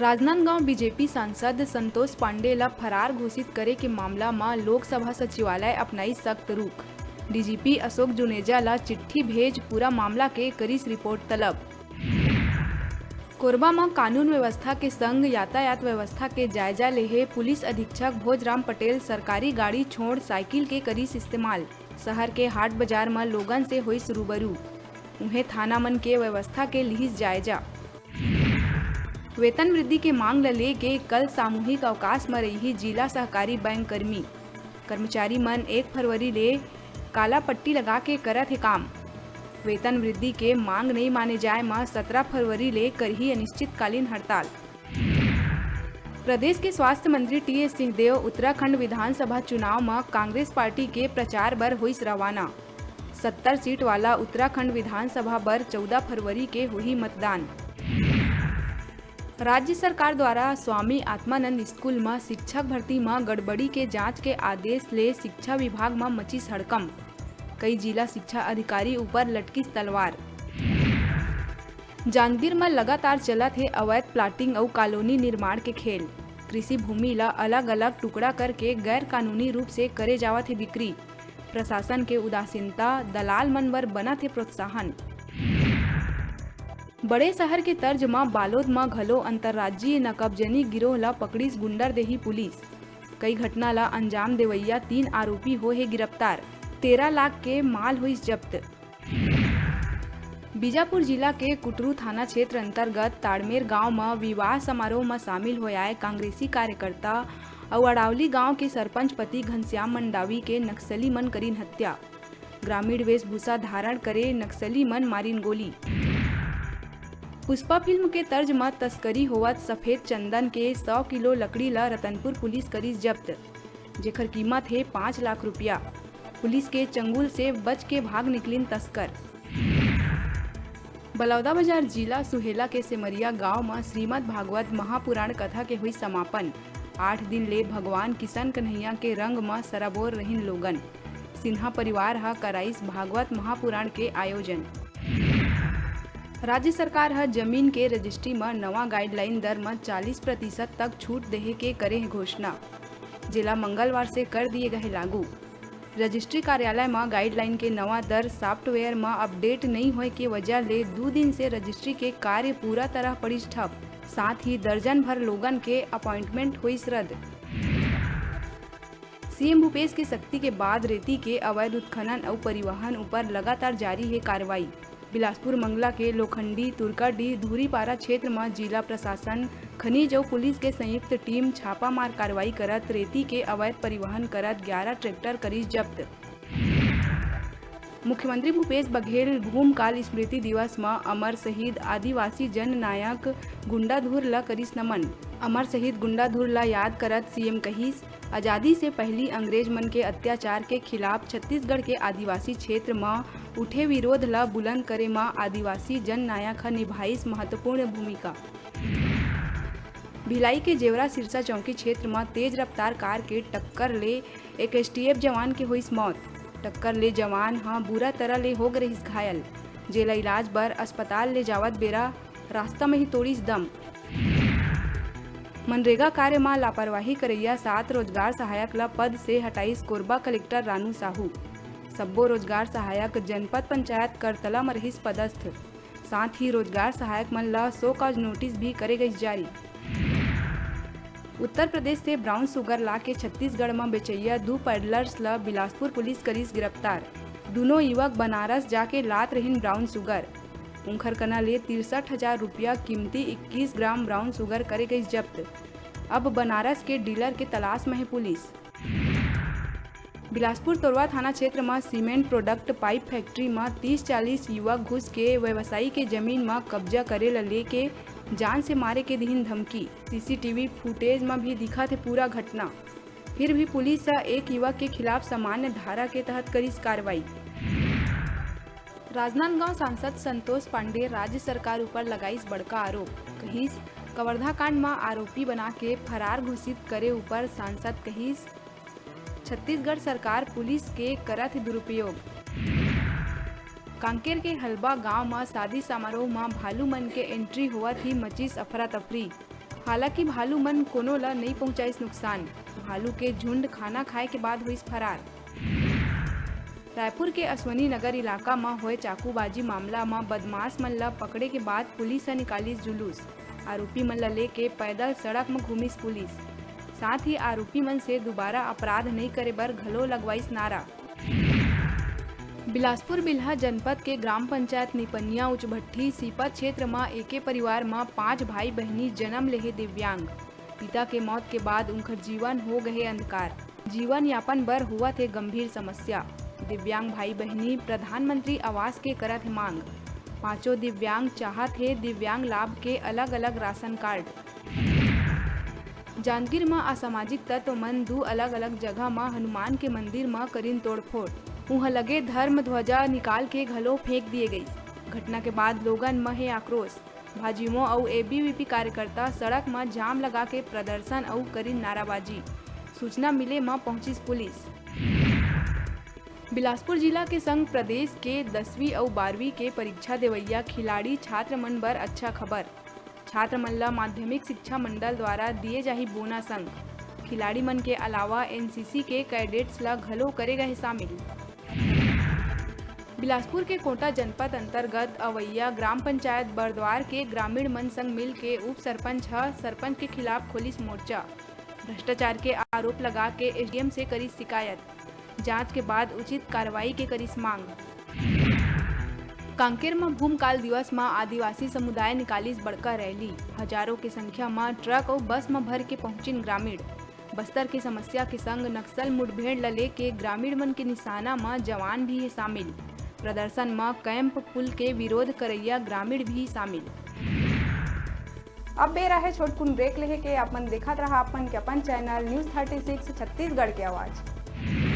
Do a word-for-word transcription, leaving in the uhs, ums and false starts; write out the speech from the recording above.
Rajnandgaon BJP सांसद संतोष पांडे ल फरार घोषित करे के मामला म लोकसभा सचिवालय अपनाइस सख्त रुख। डीजीपी अशोक जुनेजा ल चिट्ठी भेज पूरा मामला के करिस रिपोर्ट तलब। कोरबा म कानून व्यवस्था के संग यातायात व्यवस्था के जायजा लेहे पुलिस अधीक्षक भोजराम पटेल सरकारी गाड़ी छोड़ साइकिल के करिस इस्तेमाल। शहर के हाट बाजार म लोगन से होइस रूबरू। उहें थाना मन के व्यवस्था के लिहिस जायजा। वेतन वृद्धि के मांग ल लेके कल सामूहिक अवकाश म रइही जिला सहकारी बैंक कर्मी। कर्मचारी मन एक फरवरी ले काला पट्टी लगा के करत हे काम। वेतन वृद्धि के मांग नइ माने जाय म सतरा फरवरी ले करही अनिश्चितकालीन हड़ताल। प्रदेश के स्वास्थ्य मंत्री टीएस सिंहदेव उत्तराखंड विधानसभा चुनाव म कांग्रेस पार्टी के प्रचार बर होइस रवाना। सत्तर सीट वाला उत्तराखंड विधानसभा बर चौदह फरवरी के होही मतदान। राज्य सरकार द्वारा स्वामी आत्मानंद स्कूल म शिक्षक भर्ती म गड़बड़ी के जांच के आदेश ले शिक्षा विभाग म मचिस हड़कंप। कई जिला शिक्षा अधिकारी ऊपर लटकिस तलवार। जांजगीर म लगातार चलत हे अवैध प्लाटिंग अउ कॉलोनी निर्माण के खेल। कृषि भूमि ल अलग-अलग टुकड़ा करके गैर कानूनी रूप से करे जावत हे बिक्री। प्रशासन के उदासीनता दलाल मन बर बनत हे प्रोत्साहन। बड़े शहर के तर्ज म बालोद म घलो अंतर्राज्यीय नकबजनी गिरोह ल पकड़िस गुंडरदेही पुलिस। कई घटना ल अंजाम देवइया तीन आरोपी होए हे गिरफ्तार। तेरह लाख के माल होइस जब्त। बीजापुर जिला के कुटरू थाना क्षेत्र अंतर्गत ताड़मेर गांव म विवाह समारोह म शामिल होय आए कांग्रेसी कार्यकर्ता अउ अड़ावली गांव के सरपंच पति घनश्याम मंडावी के नक्सली मन करिन हत्या। ग्रामीण वेशभूषा धारण करे नक्सली मन मारिन गोली। पुष्पा फिल्म के तर्ज म तस्करी होवत सफेद चंदन के सौ किलो लकड़ी ल रतनपुर पुलिस करिस जब्त, जेकर कीमत हे पाँच लाख रुपया। पुलिस के चंगुल से बच के भाग निकलिन तस्कर। बलौदाबाजार जिला सुहेला के सेमरिया गांव म श्रीमद् भागवत महापुराण कथा के होइस समापन। आठ दिन ले भगवान किशन कन्हैया के रंग म सराबोर रहिन लोगन। सिन्हा परिवार ह कराइस भागवत महापुराण के आयोजन। राज्य सरकार ह जमीन के रजिस्ट्री म नवा गाइडलाइन दर म चालीस प्रतिशत तक छूट देहे के करे हे घोषणा, जेला मंगलवार से कर दिए गए लागू। रजिस्ट्री कार्यालय म गाइडलाइन के नवा दर सॉफ्टवेयर म अपडेट नइ होए के वजह ले दू दिन से रजिस्ट्री के कार्य पूरा तरह पड़िस ठप। साथ ही दर्जन भर लोगन के अपॉइंटमेंट होइस रद्द। सीएम भूपेश के सख्ती के बाद रेती के अवैध उत्खनन अउ परिवहन ऊपर लगातार जारी हे कार्रवाई। बिलासपुर मंगला के लोखंडी, तुरकाडीह, धुरीपारा क्षेत्र म जिला प्रशासन, खनिज अउ पुलिस के संयुक्त टीम छापामार कार्रवाई करत रेती के अवैध परिवहन करत ग्यारह ट्रैक्टर करिस जब्त। मुख्यमंत्री भूपेश बघेल भूमकाल स्मृति दिवस म अमर शहीद आदिवासी जननायक गुंडाधुर ल करिस नमन। अमर शहीद गुंडाधुर ल याद करत सीएम कहिस, आजादी से पहिली अंग्रेज मन के अत्याचार के खिलाफ छत्तीसगढ़ के आदिवासी क्षेत्र म उठे विरोध ल बुलंद करे म आदिवासी जननायक ह निभाइस महत्वपूर्ण भूमिका। भिलाई के जेवरा सिरसा चौकी क्षेत्र म तेज रफ्तार कार के टक्कर ले एक एसटीएफ जवान के होइस मौत। टक्कर ले जवान ह बुरा तरह ले हो गे रहिस घायल, जेला इलाज बर अस्पताल ले जावत बेरा रास्ता म ही तोड़िस दम। मनरेगा कार्य म लापरवाही करइया सात रोजगार सहायक ल पद से हटाइस कोरबा कलेक्टर रानू साहू। सब्बो रोजगार सहायक जनपद पंचायत करतला म रहिस पदस्थ। साथ ही रोजगार सहायक मन ल शो कॉज नोटिस भी करे गइस जारी। उत्तर प्रदेश से ब्राउन शुगर ला के छत्तीसगढ़ म बेचइया दू पैडलर्स ल बिलासपुर पुलिस करिस गिरफ्तार। दूनों युवक बनारस जाके लात रहिन ब्राउन शुगर। उंखर कना ले तिरसठ हजार रुपया कीमती इक्कीस ग्राम ब्राउन शुगर करे गइस जब्त। अब बनारस के डीलर के तलाश म हे पुलिस। बिलासपुर तोरवा थाना क्षेत्र म सीमेंट प्रोडक्ट पाइप फैक्ट्री म तीस चालीस युवक घुस के व्यवसायी के जमीन म कब्जा करे ल लेके जान से मारे के दिहिन धमकी। सीसीटीवी फुटेज म भी दिखत हे पूरा घटना। फिर भी पुलिस ह एक युवक के खिलाफ सामान्य धारा के तहत करिस कार्रवाई। राजनांदगांव सांसद संतोष पांडे राज्य सरकार ऊपर लगाइस बड़का आरोप, कहिस कवर्धा कांड म आरोपी बना के फरार घोषित करे ऊपर सांसद कहिस छत्तीसगढ़ सरकार पुलिस के करत हे दुरुपयोग। कांकेर के हलबा गांव म शादी समारोह म भालू मन के एंट्री होवत ही मचिस अफरा तफरी। हालांकि भालू मन कोनो ल नइ पहुंचाइस नुकसान। भालू के झुंड खाना खाए के बाद होइस फरार। रायपुर के अश्वनी नगर इलाका म होए चाकूबाजी मामला म बदमाश मन ल पकड़े के बाद पुलिस ह निकालिस जुलूस। आरोपी मन ल लेके पैदल सड़क म घूमिस पुलिस। साथ ही आरोपी मन से दोबारा अपराध नइ करे बर घलो लगवाइस नारा। बिलासपुर बिल्हा जनपद के ग्राम पंचायत निपनिया उचभट्ठी सीपत क्षेत्र म एके परिवार म पांच भाई बहिनी जन्म लेहे दिव्यांग। पिता के मौत के बाद उनकर जीवन हो गए अंधकार। जीवन यापन बर होवत हे गंभीर समस्या। दिव्यांग भाई बहिनी प्रधानमंत्री आवास के करत हे मांग। पांचों दिव्यांग चाहत हे दिव्यांग लाभ के अलग-अलग राशन कार्ड। जांजगीर म असामाजिक तत्व मन दू अलग-अलग जगह म हनुमान के मंदिर म करिन तोड़फोड़। उहां लगे धर्म ध्वजा निकाल के घलो फेंक दिए गईस। घटना के बाद लोगन म हे आक्रोश। भाजयुमो अउ एबीवीपी कार्यकर्ता सड़क म जाम लगा के प्रदर्शन अउ करिन नाराबाजी। सूचना मिले म पहुंचिस पुलिस। बिलासपुर जिला के संग प्रदेश के दसवीं अउ बारहवीं के परीक्षा देवइया खिलाड़ी छात्र मन बर अच्छा खबर। छात्र मन ल माध्यमिक शिक्षा मंडल द्वारा दिए जाही बोनस अंक। खिलाड़ी मन के अलावा एनसीसी के कैडेट्स ल घलो करे गए शामिल। बिलासपुर के कोटा जनपद अंतर्गत अवैया ग्राम पंचायत बरद्वार के ग्रामीण मन संग मिल के उप सरपंच ह सरपंच के खिलाफ खोलिस मोर्चा। भ्रष्टाचार के आरोप लगा के एसडीएम से करिस शिकायत। जांच के बाद उचित कार्रवाई के करिस मांग। कांकेर म भूमकाल दिवस म आदिवासी समुदाय निकालिस बड़का रैली। हजारों के संख्या म ट्रक अउ बस म भर के पहुंचिन ग्रामीण। बस्तर के समस्या के संग नक्सल मुठभेड़ ल लेके ग्रामीण मन के निशाना म जवान भी हे शामिल। प्रदर्शन म कैंप पुल के विरोध करैया ग्रामीण भी शामिल। अब बेरा हे छोटकुन ब्रेक लेहे के। अपन देखत रहा अपन के अपन channel news thirty six Chhattisgarh के आवाज।